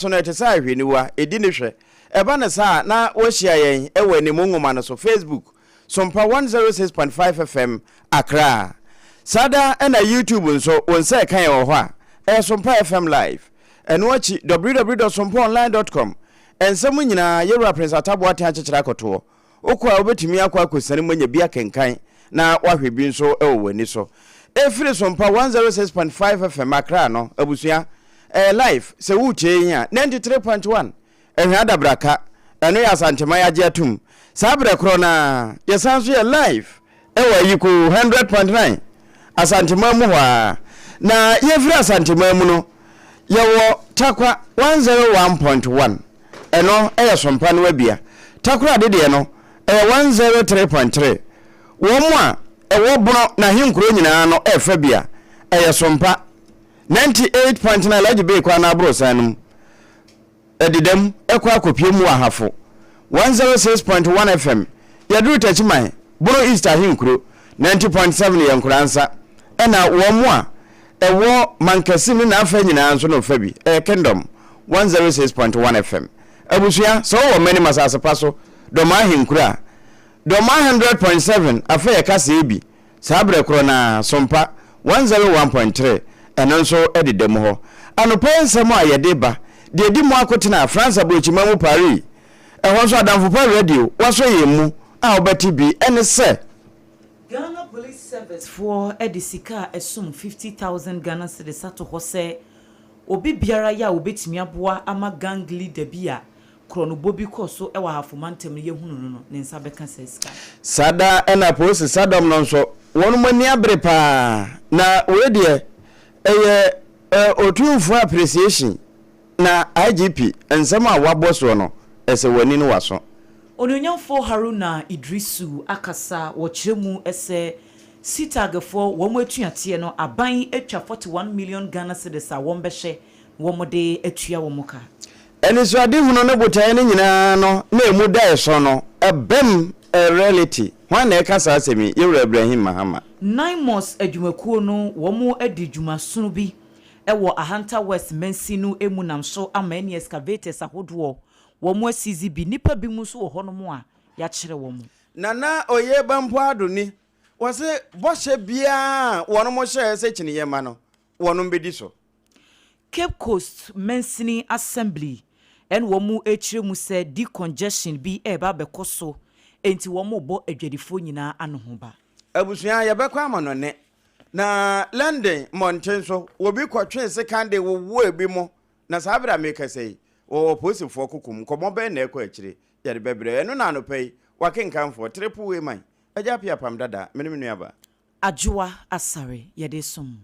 So no ɛte sɛ ahwehwɛniwa, ɛdi ne hwɛ. Ɛba no saa a, na woahyia yɛn wɔ animu nwoma no so, Facebook, Sompa 106.5 FM, Accra. Saa da na YouTube nso, wo nsa ɛka yɛn wɔ hɔ a, ɛyɛ Sompa FM Live. Ɛno akyi, www.sompaonline.com, nsɛm nyinaa, Yɛwura Prince Atta Boateng akyekyere akɔtoɔ. Wokɔ a wobɛtumi akɔ akɔsiane mu anya bi akenkan na woahwɛ bi nso wɔ w'ani so. Ɛfiri Sompa 106.5 FM Accra no, abusua, ɛyɛ live, sɛ woretie yɛn a, 93.1, Ɛhwɛ Adabraka, ɛno yɛ Asanteman agye atom. Saa berɛ korɔ no ara, yɛsan nso yɛ live wɔ Ayiko 100.9, Asanteman mu hɔ ara. Na yɛfiri Asanteman mu no, yɛwɔ Tarkwa 101.1. Ɛno yɛ sompa no abia. Takoradi deɛ no, ɛyɛ 103.3. Wɔn a ɛwɔ Bono n'ahenkuro nyinaa no ɛrefa bi a, ɛyɛ sompa. 98.9 Alhaji Bey kwan no aborosan no mu, ɛdeda mu kɔ akɔpue mu wɔ Ahafo. 106.1 FM, yɛduru Takyiman, Bono East ahenkuro. 90.7 yɛ Nkoransa. Ɛna wɔn a ɛwɔ Mankasim ne n'afa nyinaa nso no fa bi. Ɛyɛ Kingdom 106.1 FM. Abusua, sɛ wowɔ Manim asase pa so, Dɔmaa ahenkuro a, Dɔmaa 100.7 afa yɛ kaseɛ bi. Saa berɛ korɔ no ara, Sompa 101.3, ɛno nso deda mu hɔ. Anɔpa yi nsɛm a yɛde ba, deɛ ɛdi mu akotena France aburokyiman mu Paris, ɛhɔ nso Adamfo Pa Radio, wɔasɔ yɛn mu a wobɛte bi ne sɛ. Ghana Police Service foɔ de sika a ɛsom 50,000 Ghana cedis ato hɔ sɛ obi biara yɛ a obetumi aboa ama gang leader bi a korɔnobɔ bi kɔɔ so wɔ Ahafo mantam no yɛhunu no no ne nsa bɛka saa sika no. Saa da na apolisi sadɔm no nso wɔn ani abere paa na wei deɛ ɛyɛ Otumfoɔ appreciation na IGP nsɛm a wabɔ soɔ no ɛsɛ w'ani ne w'aso. Onuonyamfoɔ Haruna Iddrisu akasa wɔ kyerɛ mu sɛ CTAG foɔ wɔn atuateɛ no aban atwa 41 million Ghana cedis a wɔn bɛhyɛ na wɔn de atua wɔn ka. Anisoadehunu ne botaeɛ no nyinaa no na emu da ɛsõ no, ɛbam, ɛyɛ reality. Hwan na ɛka saa asɛm yi? Yɛwura Ibrahim Mahama. NAIMOS adwumakuo no wɔn adi dwumasono bi wɔ Ahanta West mansin no mu nam so ama ɛne excavators ahodoɔ wɔn asizi bi, nnipa binom nso wɔ hɔnom a yɛakyere wɔn. Nana Oye Bampoh Addo ni, wɔse bɔhyɛ biara a wɔnom hyɛɛ sɛ kyiniiɛ mma no, wɔnom bɛdi so. Cape Coast Mansini Assembly na wɔrekyerɛ mu sɛ decongestion bi reba abɛkɔ so enti wɔrebɔ adwadifoɔ nyinaa anohoba. Abusua, yɛbɛkɔ amanɔne. Na London mmɔnten so, obi kɔtwee sekan de wowɔɔ ebinom, na saa bere a merekasa yi, wɔwɔ apolisifoɔ koko mu. Nkɔmmɔ bɛn na ɛrekɔ akyire? Yɛde bɛbrɛ. Ɛno na anɔpa yi, w'akenkanfoɔ, Triple A Man, Agya Appiah Apam Dada, me ne me nuabaa. Adwoa Asare, yɛde resom mo.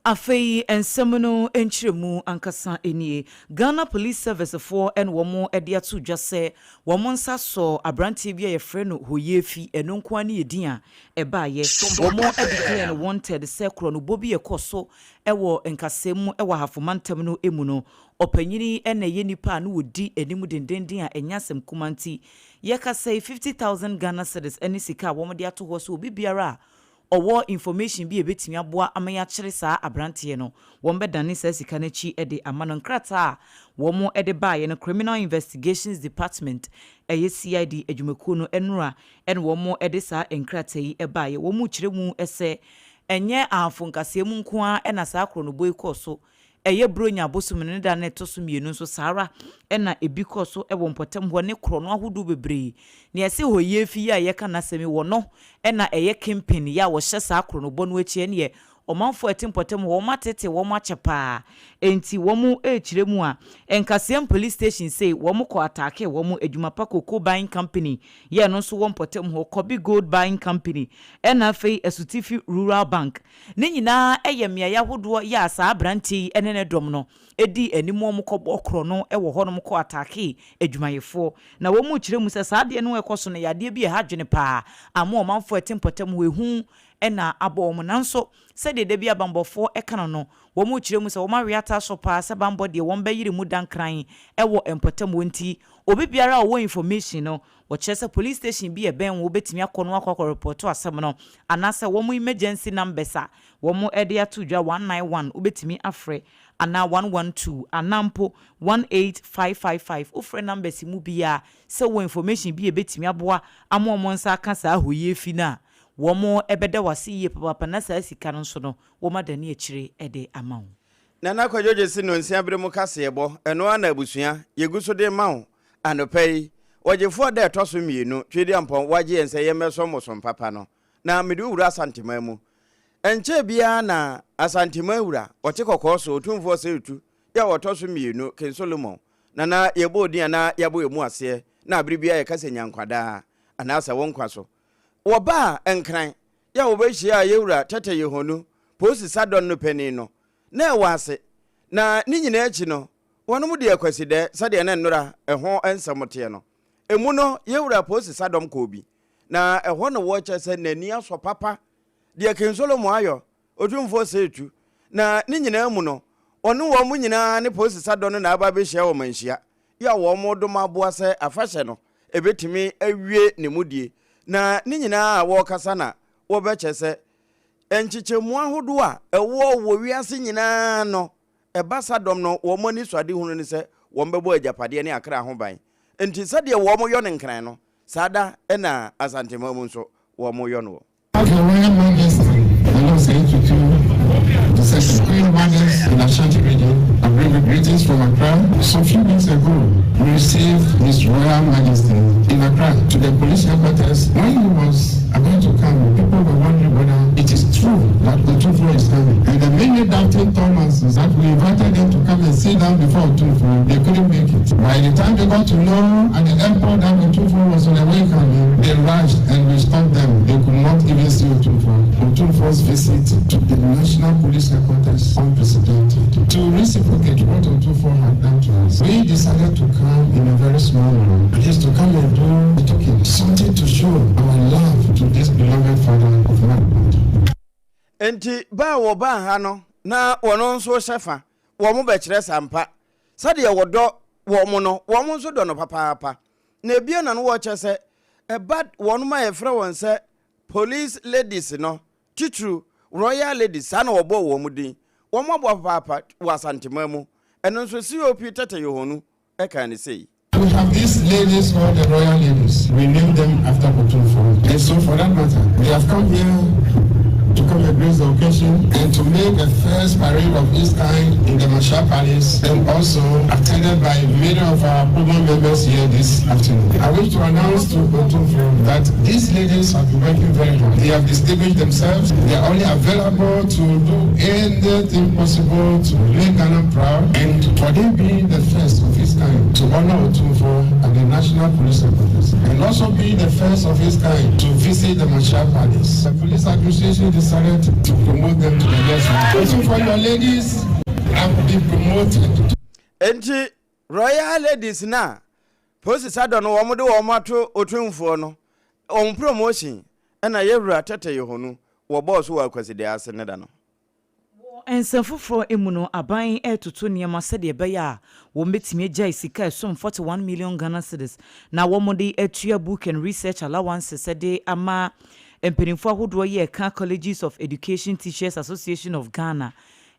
Afei nsɛm no nkyerɛmu ankasa nie. Ghana Police Service foɔ na wɔn de ato dwa sɛ wɔn nsa sɔɔ abranteɛ bi a yɛfrɛ no Hoyefi, ɛno nko ara ne edin a ɛbaeɛ. Wɔn declare no wanted sɛ korɔnobɔ bi a ɛkɔ so wɔ nkasɛɛ mu wɔ Ahafo mantam no mu no, ɔpanyin yi na ɛyɛ nipa a na ɔdi anim dendenden a ɛnyɛ asɛm kumaa nti yɛkasa yi 50,000 Ghana cedis ne sika a wɔde ato hɔ sɛ obi biara a ɔwɔ information bi a ɛbɛtumi aboa ama yɛakyere saa abranteɛ no wɔbɛdane saa sika no akyi de ama no. Nkrataa a wɔde baeɛ no Criminal Investigations Department ɛyɛ CID adwumakuo no nnora na wɔde saa nkrataa yi baeɛ. Wɔrekyerɛ mu sɛ Ɛnyɛ Ahafo nkasɛɛ mu nko ara na saa korɔnobɔ yi kɔɔ so. Ɛyɛ Buronya bosome no ne da no a ɛtɔ so mmienu nso, saa ara na ebi kɔɔ so wɔ mpɔtam hɔ ne korɔno ahodoɔ bebree. Nea ɛse Hoyefi yi a yɛreka n'asɛm yi, wɔno na ɛyɛ kingpin yi a wɔhyɛ saa korɔnobɔ no akyi. Ɛnneɛ ɔmanfoɔ a ɛte mpɔtam hɔ, wɔateetee wɔn akyɛ pa ara. Enti wɔrekyerɛ mu a, Nkaseɛm Police Station sei, wɔkɔ ataakee wɔn, Adwuma Pa Cocoa Buying Company yɛ ɛno nso wɔ mpɔtam hɔ, Kobe Gold Buying Company, ɛna afei Asutifi Rural Bank. Ne nyinaa yɛ mmeaeɛ ahodoɔ yɛ a saa aberanteɛ yi ne ne dɔm no dii anim wɔn kɔbɔɔ korɔno wɔ hɔnom kɔ ataakee adwumayɛfoɔ. Na wɔn rekyerɛ mu sɛ saa adeɛ no a ɛrekɔ so no yɛ adeɛ bi a ɛha adwene pa ara ama ɔmanfoɔ a ɛte mpɔtam hɔ, ehu na abɔ wɔn. Nanso sɛdeɛ da bi abanbɔfoɔ ɛka no, wɔn kyerɛ mu sɛ wɔn awe ata so paa sɛ banbɔ deɛ, wɔn bɛyere mu dankran ɛwɔ mpɔtam wɔn. Nti obi biara a ɔwɔ information no, wɔkyerɛ sɛ police station bi ɛbɛn wɔn, wobɛtumi akɔ no akɔ report asɛm no, anaasɛ wɔn emergency numbers a wɔn de ato dwa, 191 wobɛtumi afrɛ, anaa 112, anaa mpo 18555. Wofrɛ numbers mu biara sɛ wɔ information bi a ɛbɛtumi aboa ama wɔn nsa aka saa ahoyie fi no a, wɔn bɛda wase yie papaapa, na saa sika no nso no, wɔn adane akyire de ama wo. Nana Kwadwo si no nsia bere mu kaseɛbɔ ɛno ara na abusua yɛgu so de ma wo anɔpa yi. Wɔgyefoɔ da ɛtɔ so 2, Tweediampɔn wagye yɛn sɛ yɛmmɛsɔ mo papa no, na mede wo wura Asanteman mu. Ɛnkyɛ biara na Asanteman wura ɔte kɔkɔɔ so, Otumfoɔ Sɛretu yɛ a wɔtɔ so 2, King Solomon Nana, yɛbɔ odin anaa yɛabɔ yɛ mu aseɛ na abere biara yɛka sɛ nyankwadaa anaasɛ wo nkwa so. Wɔbaa Nkran yɛ a wɔbɛhyia a yɛwura Tɛtɛ Yehonu, polisi sadɔn no panin no, na ɛwɔ ase. Na ne nyinaa akyi no, wɔnom de akwasidɛ sɛdeɛ ne nnora ɛho nsɛm teɛ no emu no, yɛwura polisi sadɔm kɔɔ bi, na ɛhɔ no wɔkyɛ sɛ n'ani asɔ papa deɛ King Solomon ayɔ, Otumfoɔ Sɛetu. Na ne nyinaa mu no, ɔne wɔn mo nyinaa ne polisi sadɔm no na aba abɛhyia wɔ manhyia yɛ a wɔn dom aboa sɛ afahyɛ no ɛbɛtumi awie ne mu die. Na ne nyinaa a wɔrekasa na wɔbɛkyɛ sɛ nkyekyɛmu ahodoɔ a ɛwɔ wɔ wiase nyinaa no, ɛba sadɔm no, wɔn ani so adehunu ne sɛ wɔn bɛbɔ agyapadeɛ ne akra ho ban. Nti sɛdeɛ wɔn yɔ no Nkran no, saa da ɛna Asantema mu nso wɔn yɔ no wɔ. Your Royal Majesty, Nana Osei Tutu the Second, Queen Mothers in Ashanti Region, I bring you greetings from Accra. Some few weeks ago, we received His Royal Majesty in Accra to the police headquarters. When he was about to come, people were wondering whether it is true that Otumfuo is coming. And the many doubting Thomases that we invited them to come and sit down before Otumfuo, they couldn't make it. By the time they got to know at the airport that Otumfuo was on the way coming, they rushed and we stopped them. They could not even see Otumfuo. Otumfuo's visit to the National Police Headquarters, unprecedented. To reciprocate what Otumfuo had done to us, we decided to come in a very small manner, at least to come and do a token, something to show our love to this beloved father of mankind. Nti baa wɔ baa ha no na wɔn nso hyɛ fa wɔn bɛkyerɛ sampa sɛdeɛ wɔdɔ wɔn no, wɔn nso dɔ no papaapa. Na ebien na no wɔkyɛ sɛ ɛba wɔn a yɛfrɛ wɔn sɛ police ladies no, titiriw Royal Ladies, saa na wɔbɔɔ wɔn din, wɔn aboa papaapa wɔ Asantema mu. Ɛno nso COP Tɛtɛ Yohonu ɛka ne sei. We have these ladies called the Royal Ladies. We named them after Otumfuo. And so for that matter, they have come here to come and grace the occasion and to make the first parade of its kind in the Manhyia Palace, and also attended by many of our program members here this afternoon. I wish to announce to Otumfuo that these ladies have been working very hard. They have distinguished themselves. They are only available to do anything possible to make Ghana proud, and for them being the first of its kind to honor Otumfuo at the National Police Headquarters and also being the first of its kind to visit the Manhyia Palace, the police administration decided to promote them to the next one. So for your ladies have been promoted. Enti Royal Ladies na polisi sadɔ no, wɔn de wɔn ato Otumfoɔ no, wɔn promotion ɛna yɛwura Tɛtɛ Yohonu wɔbɔɔ so wɔ akwaside ase ne da no. Nsɛm foforɔ mu no, aban retoto nneɛma sɛdeɛ ɛbɛyɛ a wɔn bɛtumi agyae sika ɛsom 41 million Ghana cedis na wɔn de atua book and research allowances de ama mpanimfoɔ ahodoɔ yɛ ɛka Colleges of Education Teachers Association of Ghana,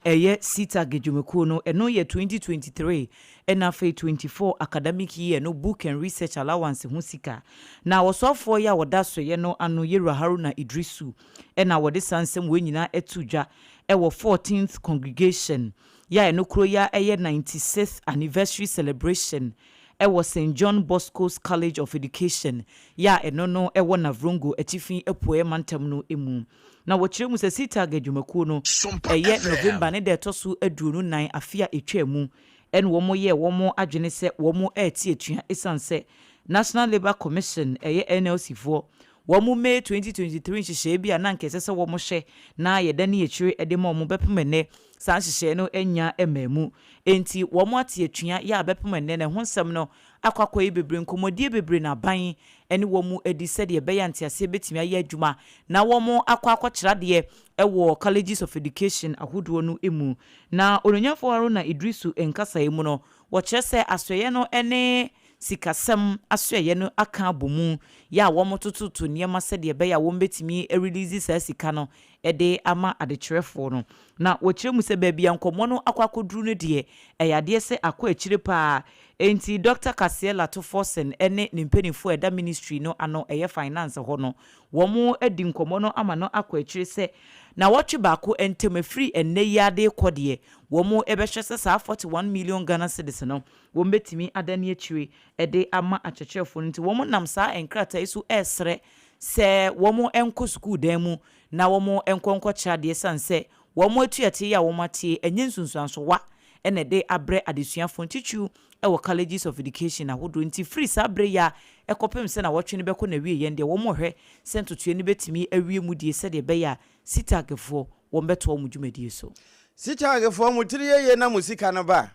ɛyɛ CETAG dwumakuo no. Ɛno yɛ 2023 ɛna afei 24 academic year no book and research allowance ho sika. Na wɔsɔfoɔ yi a wɔda soeɛ no ano, yɛwura Haruna Idrisu, ɛna wɔde saa nsɛm wɔn nyinaa ɛto dwa ɛwɔ 14th congregation yɛ a ɛno kuro yi a ɛyɛ 96th anniversary celebration ɛwɔ St John Bosco's College of Education yɛ a ɛno no ɛwɔ Navrongo atifi apueɛ mantam no mu. Na wɔkyerɛ mu sɛ CETAG adwumakuo no, ɛyɛ November ne da ɛtɔ so 24 afe a ɛtwa mu ɛne wɔn yɛ wɔn adwene sɛ wɔn ɛrete atua, ɛsiane sɛ National Labour Commission, ɛyɛ NLC foɔ, wɔn May 2023 nhyehyɛeɛ bi a na nkɛsɛ sɛ wɔn hyɛ na yɛda ne akyire de ma wɔn, bɛpem ɛnɛ saa nhyehyɛeɛ no anya mmaa mu. Enti wɔn ate atua yɛ a bɛpem ɛnɛ na ɛho nsɛm no. akɔ akɔyɛ bebree, nkɔmmɔdie bebree na aban ne wɔn adi sɛdeɛ ɛbɛyɛ a nteaseɛ bɛtumi ayɛ adwuma na wɔn akɔ akɔkyerɛ adeɛ wɔ Colleges of Education ahodoɔ no mu. Na Onuonyamfoɔ Haruna Iddrisu nkasaeɛ mu no, wɔkyerɛ sɛ asoɛeɛ no ne sikasɛm asoɛeɛ no aka abɔ mu yɛ a wɔtototo nneɛma sɛdeɛ ɛbɛyɛ a wɔbɛtumi arelease saa sika no de ama adekyerɛfoɔ no. Na wɔkyerɛ mu sɛ baabi a nkɔmmɔ no akɔ akɔduru no deɛ, ɛyɛ adeɛ sɛ akɔ akyire pa ara. Enti Dɔkta Cassiel Ato Forson ne ne mpanimfoɔ a ɛda ministry no ano, ɛyɛ finance hɔ no, wɔadi nkɔmmɔ no ama no akɔ akyire sɛ nnawɔtwe baako ntam, ɛfiri ɛnnɛ yi ara de rekɔ deɛ, wɔbɛhwɛ sɛ saa 41 million Ghana cedis no, wɔbɛtumi adane akyire de ama akyerɛkyerɛfoɔ no. Nti wɔnam saa nkrataa yi so resrɛ sɛ wɔnkɔ sukuu dan mu na wɔnkɔ nkɔkyerɛ adeɛ ɛsiane sɛ wɔn atuateɛ yi a wɔateɛ ɛnyɛ nsunsuanso wa na ɛde abrɛ adesuafoɔ no titiriw wɔ Colleges of Education ahodoɔ nti firi saa berɛ yi ara kɔpem sɛ nawɔtwe no bɛkɔ n'awieɛ no deɛ wɔrehwɛ sɛ ntotoeɛ no bɛtumi awie mu die sɛdeɛ ɛbɛyɛ a CTAGfoɔ wɔbɛtoa wɔn dwumadie so. CTAGfoɔ mo tiri yɛ yie na mo sika no ba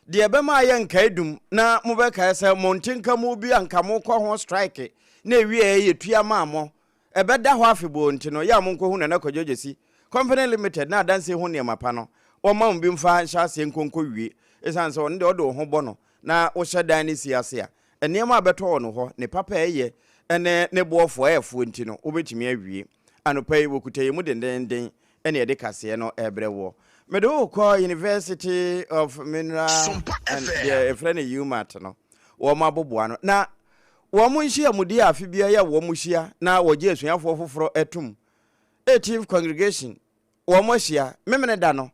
a, deɛ ɛbɛma ayɛ nkaedum na mobɛkae sɛ mo ntenkamu bi a nka mokɔ ho strike na ɛwieɛ yɛtua maa mo Ɛbɛda hɔ afebɔɔ nti no, yɛ a monkɔhu Nana Kwadwo Gyasi, Company Limited na adansie ho nneɛma pa no, wɔmma mo bi mfa nhyɛ aseɛ nkɔ nkɔwie. Ɛsiane sɛ ɔno deɛ wode wo ho bɔ no na wohyɛ dan no si ase a, nneɛma a ɛbɛtɔ wɔ no hɔ, ne papa a ɛyɛ ne ne boɔfoɔ a ɛfoɔ nti no, wobɛtumi awie. Anɔpa yi, wɔkuta yɛn mu dendeenden na yɛde kaseɛ no rebrɛ woɔ. Mede wo rekɔ University of Mineral and deɛ yɛfrɛ no UMaT no, wɔn aboboano. Na Wɔn nhyiamudie a afe biara yi a wɔhyia na wɔgye asuafoɔ foforɔ tom, Eighteenth Congregation, wɔn ahyia Memeneda no,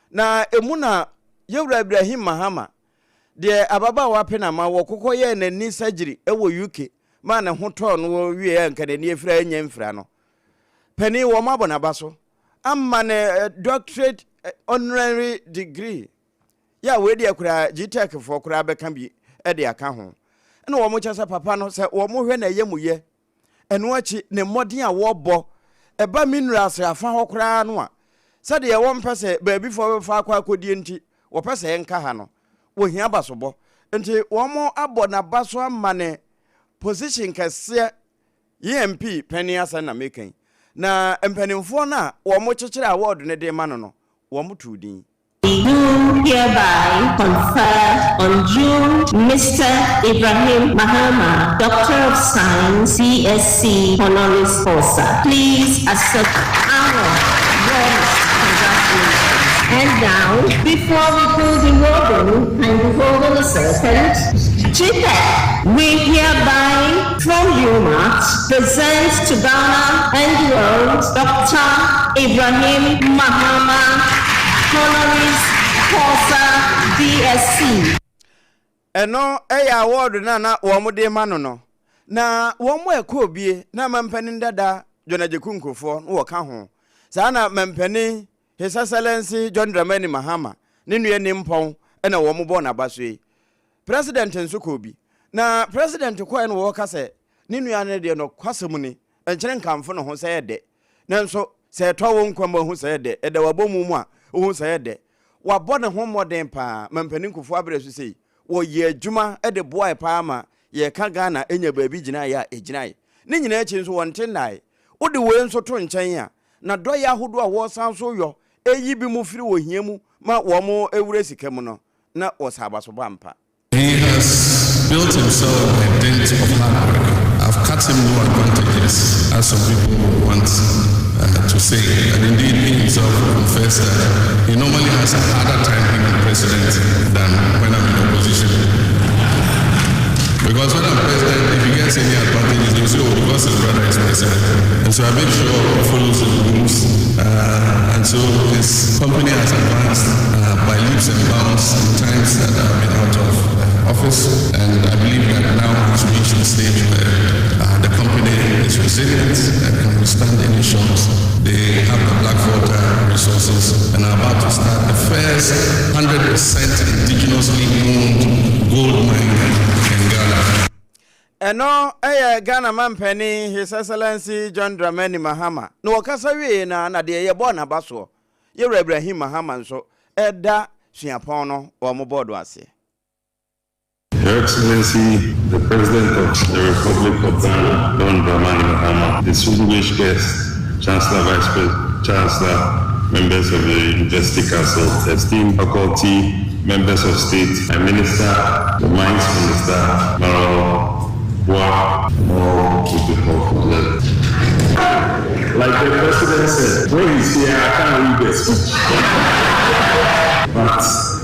na ɛmu na Yɛwura Ibrahim Mahama, deɛ ababaawa Penama wɔkokɔ yɛɛ n'ani surgery wɔ UK maa ne ho tɔɔ no wieɛ a nka n'ani afira ɛnyɛ mfira no, panin wɔn abɔ n'aba so ama no doctorate honorary degree. Yɛ a wei deɛ koraa GTEC foɔ koraa bɛka bi de aka ho. Ɛna wɔn kyɛ sɛ papa no sɛ wɔn hwɛ na ɛyɛ mu yɛ. Ɛno akyi ne mmɔden a wɔbɔ ɛba minerals afa hɔ koraa no a sɛdeɛ wɔn pɛ sɛ baabi foɔ bɛfa akɔ akɔdie nti wɔpɛ sɛ ɛnka ha no wɔhia abasobɔ nti wɔn abɔ n'aba so ama ne position kɛseɛ EMP panin asɛm na meka yi na mpanimfoɔ no a wɔn kyekyere award no de ma no no wɔn too din. We do hereby confer on you, Mr. Ibrahim Mahama, Doctor of Science, BSc Honoris Causa. Please accept our warmest congratulations. And now, before we pull the ribbon, kindly hold on a second. GPEC, we hereby, from UMaT, present to Ghana and the world Dr. Ibrahim Mahama, Honoris Causa BSc. Ɛno yɛ awɔɔdo no a na wɔde rema no no. Na wɔn a ɛkɔɔ bie na mampanin dada John Agyeku Nkurɔfoɔ no wɔka ho. Saa na mampanin His Excellency John Dramani Mahama ne nua Nimpɔn na wɔn bɔɔ n'aba so yi. President nso kɔɔ bi. Na President kɔɛ no wɔka sɛ ne nua no deɛ nɔkwasɛm ni, nkyene nkamfo ne ho sɛ ɛyɛ dɛ. Nanso sɛ ɛtɔ wo nkwa mu a wohu sɛ ɛyɛ dɛ, ɛda w'abɔmu mu a wohu sɛ ɛyɛ dɛ. Wabɔ ne ho mmɔden paa ma mpanin Kufuor abrɛ so sei. Wɔyɛɛ adwuma de boae paa ma yɛka Ghana nya baabi gyinaeɛ a ɛgyinae. Ne nyinaa akyi nso wɔnte nnae. Wode wei nso to nkyɛn a, n'adɔeɛ ahodoɔ a wɔsan nso yɔ yi binom firi ohia mu ma wɔwura sika mu no, na wɔsa abasobɔ ampa. He has built himself by dint of hard work. I've cut him no advantages, as some people would want uh, to say. And indeed, he himself will confess that he normally has a harder time being the president than when I'm in opposition. Because when I'm president, if he gets any advantages, he'll say, oh, because his brother is president. And so I make sure he follows the rules. Uh, and so his company has advanced uh, by leaps and bounds in times that I've been out of uh, office. And I believe that now he's reached the stage where uh, the company is resilient and can withstand any shocks. They have the Black Volta resources and are about to start the first 100% indigenously owned gold mine in Ghana. Ɛno yɛ Ghana manpanin His Excellency John Dramani Mahama na ɔkasa wieeɛ no ara na deɛ yɛbɔɔ n'aba soɔ, Yɛwura Ibrahim Mahama nso da suapɔn no wɔn bɔɔdo aseɛ. Your Excellency, the President of the Republic of Ghana, John Dramani Mahama, distinguished guests, Chancellor, Vice President, Chancellor, members of the University Council, esteemed faculty, members of state, and Minister, the Mines Minister, Manuel Boa, and all protocol observed. Like the president said, when he's here, I can't read the speech. But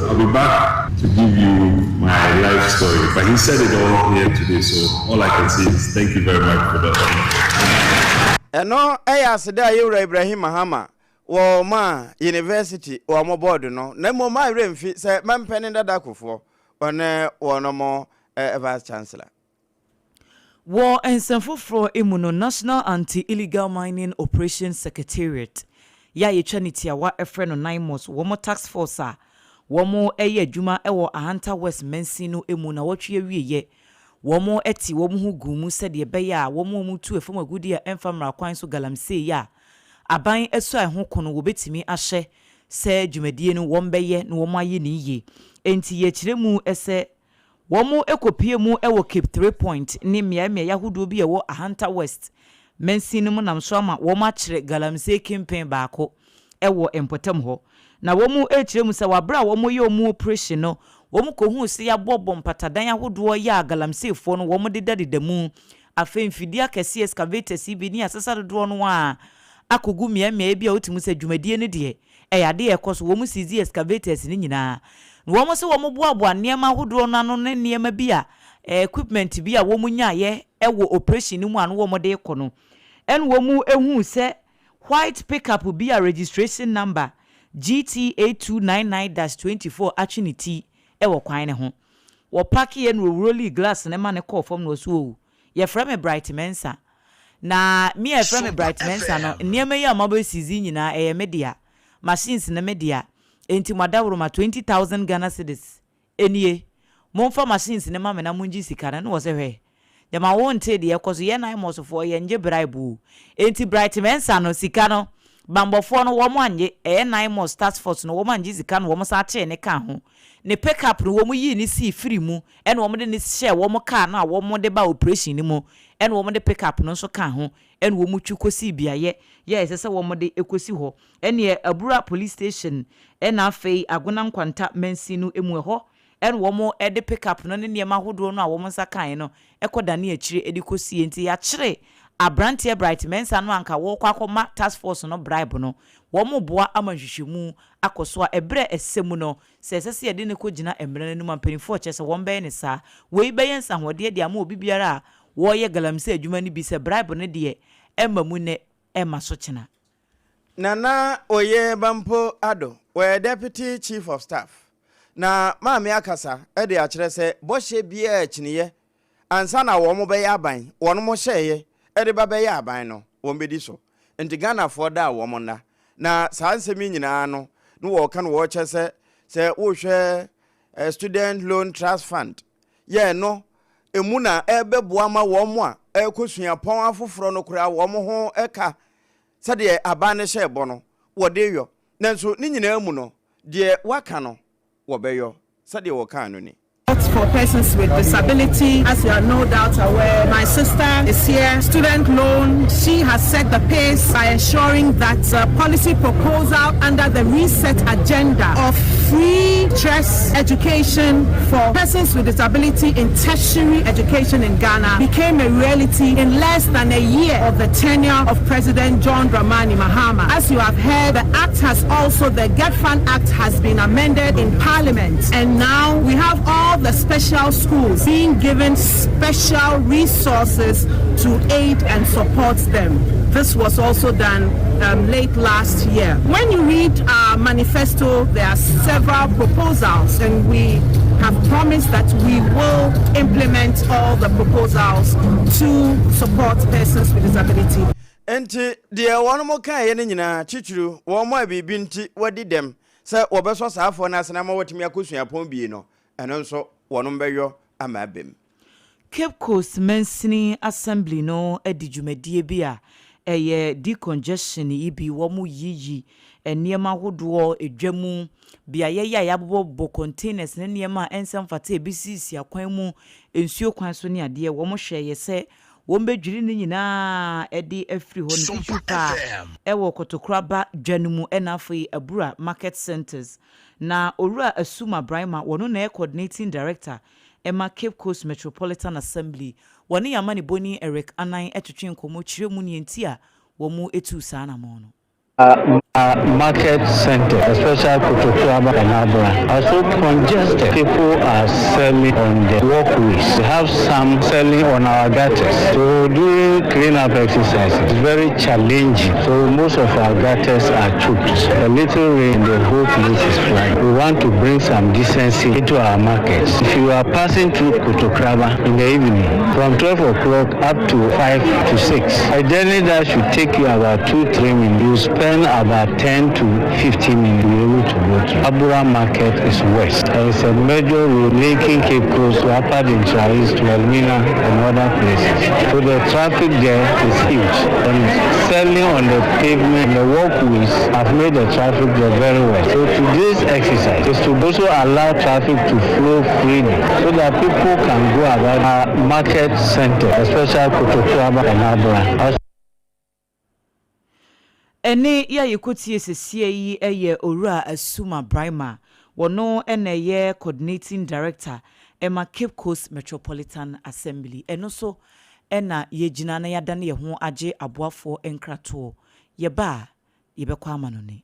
I'll be back to give you my life story. But he said it all here today, so all I can say is thank you very much for that honor. Ɛno yɛ aseda a Yɛwura Ibrahim Mahama wɔ maa University wɔn board no, na mmom ma werɛ mfi sɛ mampanin dada Kufuor ɔne wɔnom Vice Chancellor. Wɔ nsɛm foforɔ mu no, National Anti-Illegal Mining Operations Secretariat yɛ a yɛtwa ne tiawa frɛ no NAIMOS, wɔn task force a wɔyɛ adwuma wɔ Ahanta West mansin no mu nnawɔtwe awieɛ, wɔte wɔn ho guu mu sɛdeɛ ɛbɛyɛ a wɔn a wɔtu fam agudeɛ a ɛmfa mmara kwan so galamsey a aban asuae ho ko no wɔbɛtumi ahyɛ sɛ dwumadie no wɔbɛyɛ na wɔayɛ no yie. Enti yɛkyerɛ mu sɛ Wɔkɔpuee mu wɔ Cape Three Point ne mmeaemmeae ahodoɔ bi a ɛwɔ Ahanta West mansin no mu nam so ama wɔakyere galamsey kempen baako wɔ mpɔtam hɔ. Na wɔrekyerɛ mu sɛ wɔ aberɛ a wɔreyɛ wɔn oprehyɛn no, wɔkɔhuu sɛ yɛaboaboa mpatadan ahodoɔ yɛ a galamseyfoɔ no wɔdedadeda mu. Afei mfidie akɛseɛ, excavators, yi bi ne asesa dodoɔ no ara akɔgu mmeaemmeae bi a wotumi hu sɛ dwumadie no deɛ Ɛyɛ ade a ɛkɔ so. Wɔn seize excavators no nyinaa. Na wɔn se wɔn boaboa nneɛma ahodoɔ no ano ne nneɛma bi a, equipment bi a wɔn nyaeɛ wɔ operation no mu a na wɔn de rekɔ no. Ɛna wɔn huu sɛ white pickup bi a registration number GT 8299-24 atwe ne ti wɔ kwan no ho. Wɔpakeeɛ na wɔrolii glass no ma no kɔɔ fam na wɔse oh, Yɛfrɛ me Bright Mensah. Na me a yɛfrɛ me Bright Mensah no, nneɛma yi a moabɛ seize yi nyinaa, ɛyɛ me dea. Machines no me dea. Enti mo adaworoma, 20,000 Ghana cedis nie. Momfa machines no ma me na mongye sika no. Ɛna wɔse, hwɛ, gyama wontee deɛ ɛkɔ so, yɛn Naimos foɔ yɛngye bribe o. Enti Bright Mensah no, sika no, banbɔfoɔ no wɔn annye, ɛyɛ Naimos task force no, wɔn angye sika no, wɔn san kyee no kaa ho. Ne pick up no, wɔn yii no sii firi mu, ɛna wɔn de no hyɛɛ wɔn car no a wɔn de ba operation no mu, ɛna wɔn de pick up no nso kaa ho, ɛna wɔn twi kɔsii beaeɛ yɛ a ɛsɛ sɛ wɔn de kɔsi hɔ, ɛneɛ Abura police station ɛna afei Agona Nkwanta mansin no mu ɛhɔ ɛna wɔn de pick up no ne nneɛma ahodoɔ no a wɔn nsa kaeɛ no kɔ danee akyire de kɔsie, nti yɛakyere abranteɛ Bright Mensah no a anka wɔrekɔ akɔma task force no bribe no, wɔn reboa ama nhwehwɛmu akɔ so a ɛberɛ a ɛsɛ mu no Sɛ ɛsɛ sɛ yɛde no kɔgyina mmara no anim a, mpanimfoɔ kyerɛ sɛ wɔbɛyɛ no saa. Wei bɛyɛ nsahoɔdeɛ de ama obi biara a wɔreyɛ galamsey adwuma no bi sɛ bribe no deɛ, ɛmma mu nnɛ, ɛmma so kyena. Nana Oye Bampo Addo, ɔyɛ Deputy Chief of Staff. Na Maame akasa de akyerɛ sɛ bɔhyɛ biara akyiniiɛ ansa na wɔn bɛyɛ aban, wɔn hyɛeɛ de ba bɛyɛ aban no, wɔn bɛdi so. Nti Ghanafoɔ da a wɔn nna. Na saa nsɛm yi nyinaa no, na wɔreka no wɔrekyɛ sɛ, sɛ wohwɛ Student Loan Trust Fund, yɛ ɛno, ɛmu na ɛbɛboa ma wɔn a ɛrekɔ suapɔn afoforɔ no koraa wɔn ho ka sɛdeɛ aban no hyɛɛ bɔ no, wɔde yɔ. Nanso ne nyinaa mu no, deɛ wɔaka no, wɔbɛyɔ sɛdeɛ wɔkaa no ni. For persons with disability. As you are no doubt aware, my sister is here. Student loan, she has set the pace by ensuring that the policy proposal under the reset agenda of free stress education for persons with disability in tertiary education in Ghana became a reality in less than a year of the tenure of President John Dramani Mahama. As you have heard, the act has also, the Get Fund Act has been amended in Parliament and now we have all the special schools being given special resources to aid and support them. This was also done um, late last year. When you read our manifesto, there are several proposals and we have promised that we will implement all the proposals to support persons with disability. Enti deɛ wɔnom kaeɛ no nyinaa, titiriw wɔn a biribi nti wɔadi dɛm sɛ wɔbɛsɔ saa afoɔ no ase na ama wɔatumi akɔ suapɔn bie no, ɛno nso wɔnom bɛyɔ ama aba mu. Cape Coast Mansini Assembly no adi dwumadie bi a ɛyɛ decongestion yi bi, wɔn yiyi nneɛma ahodoɔ, edwa mu, beaeɛ yi a yɛabobɔbobɔ containers ne nneɛma a ɛnsɛ mfata a ebi sisi akwan mu, nsuo kwan so ne adeɛ. Wɔn hwɛeɛ sɛ wɔbɛdwiri ne nyinaa de afiri hɔ no titiriw paa ɛwɔ Kotokuraba dwa no mu ɛna afei Abura Market Centres. Na Owura Asuma Braimah, wɔno na ɛyɛ Coordinating Director ɛma Cape Coast Metropolitan Assembly. Wɔne yɛn amanebɔni Eric Anan twetwe nkɔmmɔ kyerɛ mu nea nti a wɔtuu saa anammɔn no. Our market center, especially Kotokuraba and Abura, are so congested. People are selling on the walkways. We have some selling on our gutters. So during cleanup exercise, it's very challenging. So most of our gutters are choked. A little rain, the whole place is flooded. We want to bring some decency into our markets. If you are passing through Kotokuraba in the evening, from 12 o'clock up to 5 to 6, a journey that should take you about 2-3 minutes, you spend about 10 to 15 minutes to be able to go to. Abura Market is west. There is a major road linking Cape Coast to Upper Denkyira East to Elmina and other places. So the traffic there is huge. And selling on the pavement, the walkways have made the traffic there very well. So today's exercise is to also allow traffic to flow freely so that people can go about our market center, especially Kotokuraba and Abura. Ɛnne yi a yɛkɔtie sesie yi yɛ Owura Asuma Braimah. Wɔno na ɛyɛ Coordinating Director ma Cape Coast Metropolitan Assembly. Ɛno so na yɛgyina na yɛadane yɛn ho agye aboafoɔ nkratoɔ. Yɛba a, yɛbɛkɔ amanɔne.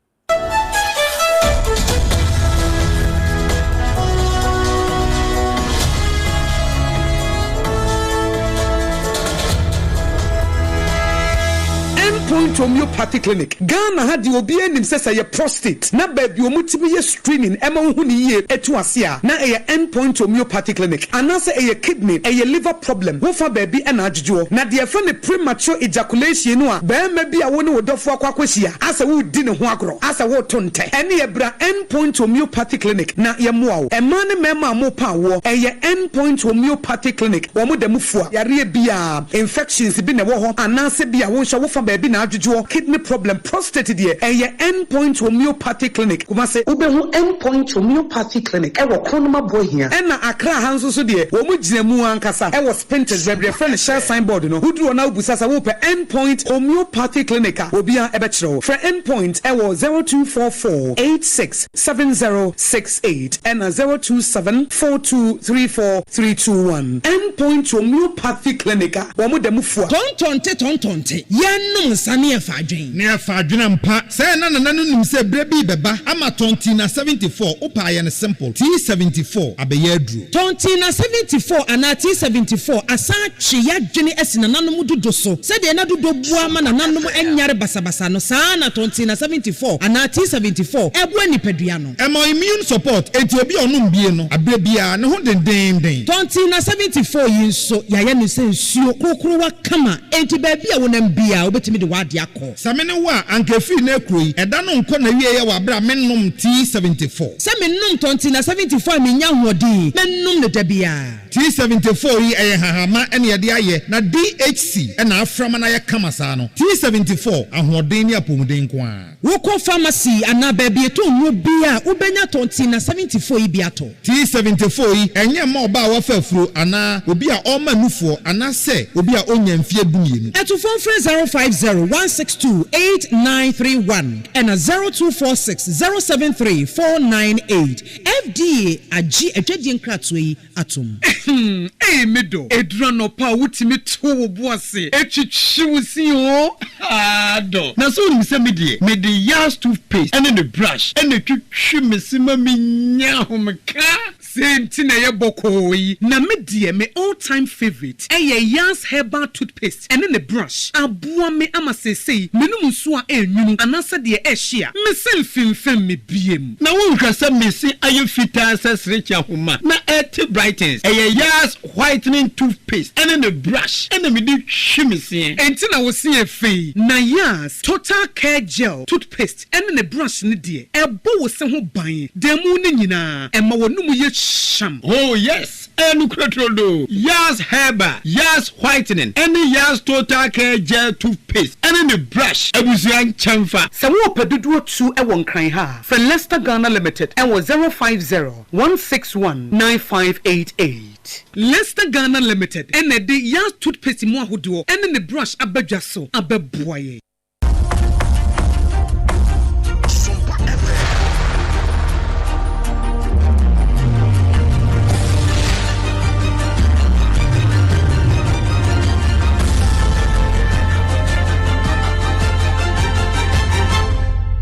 Endpoint Homeopathy Clinic, Ghana ha deɛ obiara nim sɛ sɛ ɛyɛ prostate na baabi a wɔtumi yɛ screening ɛma wohu no yie ɛtu ase a na ɛyɛ Endpoint Homeopathy Clinic anaasɛ ɛyɛ kidney, ɛyɛ liver problem wofa baabi ɛna adwodwoɔ na deɛ yɛfrɛ no premature ejaculation no a barima bi a wo ne wo dɔfoɔ akɔ akɔhyia asɛ woredi ne ho agorɔ asɛ woreto ntɛ ɛneɛ bra End Point Homeopathy Clinic na yɛmmoa wo. Mmaa ne mmarima a morepa awoɔ ɛyɛ End Point Homeopathy Clinic wɔn da mu fua yareɛ biara, infections bi na ɛwɔ hɔ anaasɛ bi a wo nso wofa baabi na adwodwoɔ, kidney problem, prostate deɛ ɛyɛ End Point Homeopathy Clinic, Kumasi. Wobɛhu End Point Homeopathy Clinic wɔ Kronoma Boahia. Ɛna Accra ha nso so deɛ wɔn gyina mu ankasa wɔ Spintex baabi a yɛfrɛ no Shell sign board no. Woduru hɔ na wobisa sɛ wopɛ End Point Homeopathy Clinic a, obiara bɛkyerɛ wo. Frɛ End Point wɔ 0244 86 7068 ɛna 027 4234 321. End Point Homeopathy Clinic a wɔn da mu fua. Tɔntɔnte tɔntɔnte, yɛnnom nsa ne yɛfa adwen. Ne yɛfa adwen ampa. Sɛɛ na Nana no nim sɛ berɛ bi rebɛba ama Tɔntina 74, wopɛ a yɛ no simple, T74 abɛyɛ aduro. Tɔntina 74 anaa T74 asan atwe y'adwene asi nananom dodo so. Sɛdeɛ na dodo boa ma nananom nyare basabasa no, saa ara na Tɔntina 74 anaa T74 boa nipadua no. Ɛma immune support, enti obi a ɔnom bie no, aberɛ biara, ne ho dendeenden. Tɔntina 74 yi nso, yɛayɛ no sɛ nsuo korokorowa kama, enti baabi a wonam biara, wobɛtumi de w'adeɛ akɔ. Sɛ me ne wo a, anka ɛfiri nnɛ rekuro yi, ɛda no nkɔ n'awieɛ wɔ aberɛ a mennom T74. Sɛ menom Tɔntina 74 a mennya ahoɔden, mɛnom no da biara. T74 yi ɛyɛ nhahamma na yɛde ayɛ na DHC na afra ma no ayɛ kama saa no. T74, ahoɔden ne apɔmuden nko ara. Wokɔ pharmacy anaa baabi yɛtɔn nnuro biara a, wobɛnya Tɔntina 74 yi bi atɔ. T74 yi ɛnyɛ mma ɔbaa a wafa afuro anaa obi a ɔrema nufoɔ anaasɛ obi a ɔnnya mfeɛ dumienu. Atufoɔ mfrɛ 050 162 8931 ɛna 0246 073 498. FDA agye adwadie nkratoɔ yi atom. Ahem ei me dɔ, ɛduru anɔpa a wotumi to wo bo ase twitwi wo se oo haa dɔ. Na sɛ wonim sɛ me deɛ mede Yas toothpaste ne ne brush na ɛtwitwi me se ma menya ahomeka. Sei nti na ɛyɛ bɔkɔɔ yi. Na me deɛ me all time favourite ɛyɛ Yas herbal toothpaste ɛne ne brush. Aboa me ama seesei menom nsuo a ɛnwunu anaasɛ deɛ ɛhye a, me se mfemfem me biem. Na wonhwɛ sɛ me se ayɛ fitaa sɛ serekye ahoma na ɛte brightens. Ɛyɛ Yas whitening toothpaste ɛne ne brush ɛna mede twi me seɛ. Enti na wo se yɛ fɛ yi? Na Yas total care gel toothpaste ɛne ne brush no deɛ, ɛbɔ wo se ho ban da mu no nyinaa, ɛma w'anomu yɛ. hyam. Oh yes, ɛyɛ nokorɛ turodoo. Yaz Herbal, Yaz Whitening ɛne Yaz Total Care Gel Toothpaste ɛne ne brush abusua nkyɛnfa. Sɛ worepɛ dodoɔ tu wɔ Nkran ha a, frɛ Lester Ghana Limited wɔ 050 161 9588. Lester Ghana Limited na ɛde Yaz Toothpaste mu ahodoɔ ne ne brush aba dwa so abɛboa yɛn.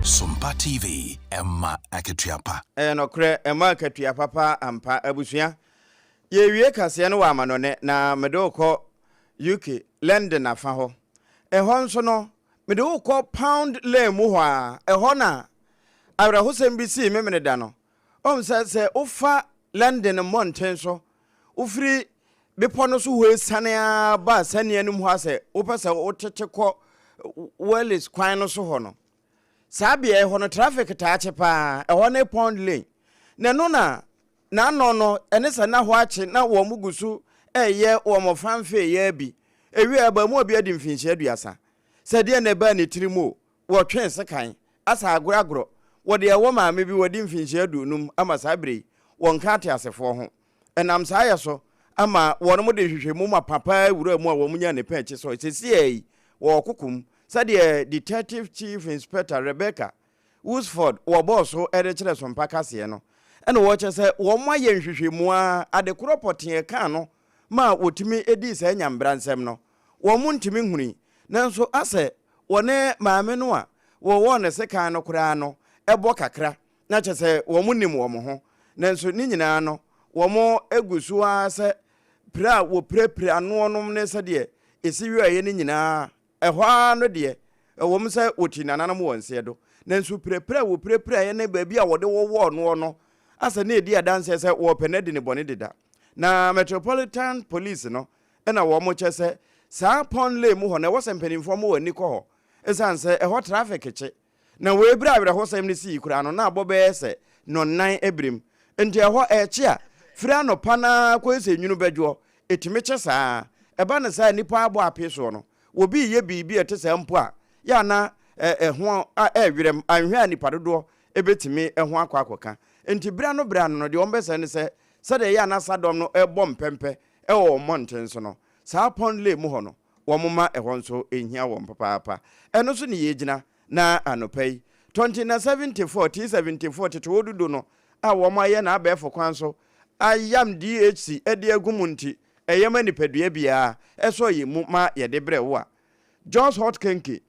Sompa TV, ɛma akatua pa. Ɛyɛ nɔkorɛ, ɛma akatua papa ampa. Abusua, yɛrewie kaseɛ no wɔ amanɔnɛ na mede wo kɔ UK, London afa hɔ. Ɛhɔ nso no, mede wo kɔ Pound Lane mu hɔ ara, ɛhɔ na awerɛhosɛm bi sii Memeneda no. Woahu sɛ, sɛ wofa London mmɔnten so, wofiri bepɔ no so hɔ esiane ara ba asiane no mu hɔ a sɛ wopɛ sɛ wotete kɔ Wales kwan no so hɔ no, saa beaeɛ hɔ no traffic taa kye paa, ɛhɔ ne Pond Lane. Na ɛno na n'ano no, ɛne sɛ na hɔ akye na wɔn gu so reyɛ wɔn fanfeeyɛ bi. Ewiei abarimaa bi adi mfinhyia 30. Sɛ deɛ na ɛbaa ne tirim o, wɔtwee sekan, asa agorɔagorɔ. Wɔde ɛwɔ maame bi wadi mfinhyia 50 ama saa berɛ yi, wɔnka ateasefoɔ ho. Ɛnam saa yɛ so ama wɔn de nhwehwɛmu mapa paa wuraa mu a wɔn nyaa ne pɛn akyi sɛ seesei yi wɔwɔ koko mu. Sɛdeɛ Detective Chief Inspector Rebecca Woosford wɔbɔɔ so de kyerɛ Sompa kaseɛ no, ɛna wɔkyerɛ sɛ wɔn ayɛ nhwehwɛmu ara ade korɔ pɔtee ɛkaa no maa wɔtumi dii saa nyambra nsɛm no wɔn ntumi nhunui. Nanso asɛ wɔne maame no a wɔwɔɔ no sekan no koraa no bɔ kakra na kyerɛ sɛ wɔn nim wɔn ho. Nanso ne nyinaa no wɔn gu so ara sɛ pira a wɔpirapira noɔ nom ne sɛdeɛ ɛsi wieɛ no nyinaa Ɛhɔ ara no deɛ, ɛwom sɛ wɔtii nananom wɔ nseɛ do, nanso pirapira a wɔpirapiraeɛ ne baabi a wɔde wɔwɔɔ noɔ no asɛ na ɛdi adanseɛ sɛ wɔrepɛ no adi ne bɔne deda. Na Metropolitan Police no na wɔkyɛ sɛ saa Pond Lane mu hɔ no ɛwɔ sɛ mpanimfoɔ ma wɔn ani kɔ hɔ ɛsiane sɛ ɛhɔ traffic kye. Na wei berɛ a awerɛhosɛm no sii koraa no na abɔ bɛyɛ sɛ nnɔnnan abirim. Nti ɛhɔ ɛrekye a, firi anɔpa no ara kɔsi sɛ nwunu bɛdwoɔ, ɛtumi kye saa ara. Ɛba no saa a nnipa abɔ apee soɔ no, obi reyɛ biribi a ɛte saa mpo a, yɛ a na ɛho ɛrewerɛm, anhwɛ a nnipa dodoɔ bɛtumi ho akɔ akɔka. Nti berɛ ano berɛ ano no, deɛ wɔbɛsɛ ne sɛ, sɛdeɛ ɛyɛ a na sadɔm no rebɔ mpɛmpɛ wɔ wɔn mmɔnten so no, saa Pond Lane mu hɔ no, wɔmma ɛhɔ nso nhia wɔn papaapa. Ɛno so ne yɛgyina na anɔpa yi. Tɔnte na 74, T74 tete odudo no a wɔayɛ no abɛɛfo kwan so ayam DHC de agu mu nti, ɛyɛ ma nipadua biara, ɛsɔ yɛn mu ma yɛde brɛ wo a. Jos Hot Kenke,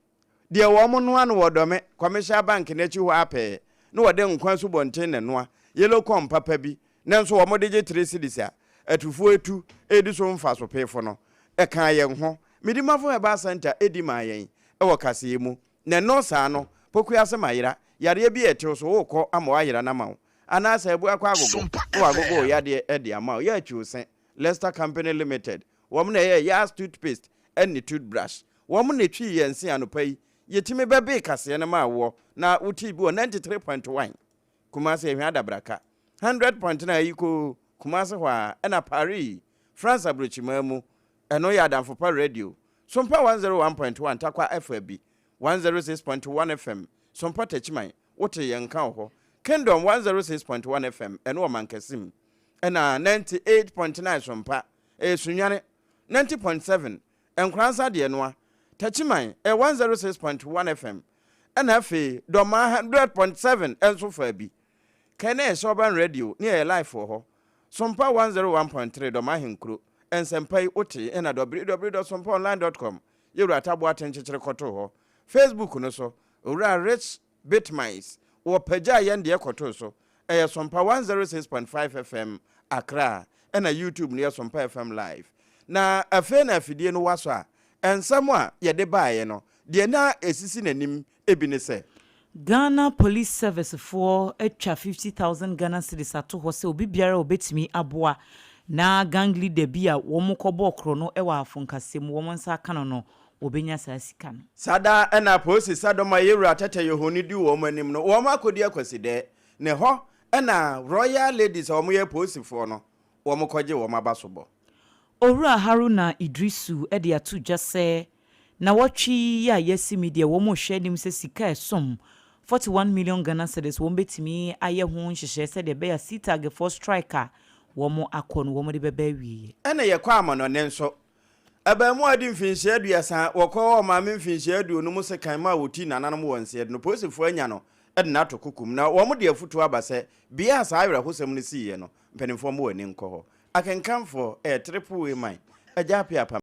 deɛ wɔnoa no wɔ Dɔme Commercial Bank no akyi hɔ ara pɛɛ na wɔde nkwa asubɔnten na ɛnoa, yellow corn papa bi, nanso wɔde gye three cedis a atufoɔ etu redi so mfasopefo no, ɛkaa yɛn ho. Medimafo Herbal Centre di maa yɛn wɔ kaseɛ mu. Na ɛno saa no, pokuase ma yera, yareɛ bi a ɛtew so, worekɔ ama wɔayera no ama wo, anaasɛ abu akɔ agogo na wɔagogo wo yadeɛ de ama wo. Yɛ atwiw se, Lester Company Limited, wɔn na ɛyɛɛ Yas Toothpaste ne Toothbrush. Wɔn na ɛtwii yɛn se anɔpa yi. Yɛtumi bɛbee kaseɛ no maa woɔ, na wotee bi wɔ 93.1 Kumasi Ahwea Adabraka, 100.9 Ayikoo, Kumasi hɔ ara, ɛna Paris, France aburokyimaa mu, ɛno yɛ Adamfo Pa Radio, Sompa 101.1 Tarkwa FAB, 106.1 FM, Sompa Techiman, wotee yɛn nka wɔ hɔ, Kingdom 106.1 FM, ɛno wɔ Mankasim, ɛna 98.9 Sompa, ɛyɛ Sunyani, 90.7 Nkoransa deɛ noa, Techiman, ɛyɛ 106.1 FM, ɛna afei Dɔmaa 100.7 nso faa bi. Kɛn na ɛyɛ Urban Radio ne ɛyɛ live wɔ hɔ. Sompa 101.3 Dɔm Ahenkuro, Nsɛmpa yi wotee ɛna www.sompaonline.com Yɛwura Taboa Atenkyekyere kɔtoo hɔ. Facebook no so, Owura Rich Bitmines wɔpagyaa yɛn deɛ kɔtoo so. Ɛyɛ Sompa 106.5 FM Accra ɛna YouTube no yɛ Sompa FM Live. Na afei na afidie no wasɔ a, nsɛm a yɛde baeɛ no, deɛ na ɛsisi n'anim bi ne sɛ. Ghana Police Service foɔ atwa 50,000 Ghana cedis ato hɔ sɛ obi biara a ɔbɛtumi aboa na gang leader bi a wɔn kɔbɔɔ korɔno wɔ Afonkase mu wɔn nsa aka no no wɔbɛnya saa sika no. Saa da na apolisi sadɔm a Yewura Tɛtɛ Yohoni di wɔn anim no, wɔn akɔdi akwasidɛɛ, na ɛhɔ Ɛna Royal Ladies a wɔyɛ apolisifoɔ no, wɔkɔgye wɔn abasobɔ. Owura Haruna Iddrisu de ato dwa sɛ nawɔtwe yi a yɛasi mu yi deɛ wɔn rehwɛ anim sɛ sika a ɛsom 41 million Ghana cedis wɔn bɛtumi ayɛ ho nhyehyɛɛ sɛdeɛ ɛbɛyɛ a CTAG foɔ strike a wɔn akɔ no wɔn de bɛba awieɛ. Ɛna yɛkɔ amanɔne nso. Abaamua a adi mfinhyia 30, wɔkɔɔ ɔmaame mfinhyia 50 sekan maa wɔtii nananom wɔ nseɛ de no, polisifoɔ anya no de no ato kokom na wɔde afutuo aba sɛ bea a saa awerɛhosɛm no siiɛ no, mpanimfoɔ mma wɔn ani nkɔ hɔ. Akenkanfoɔ, ɛyɛ Triple A man, Agya Appiah Pam.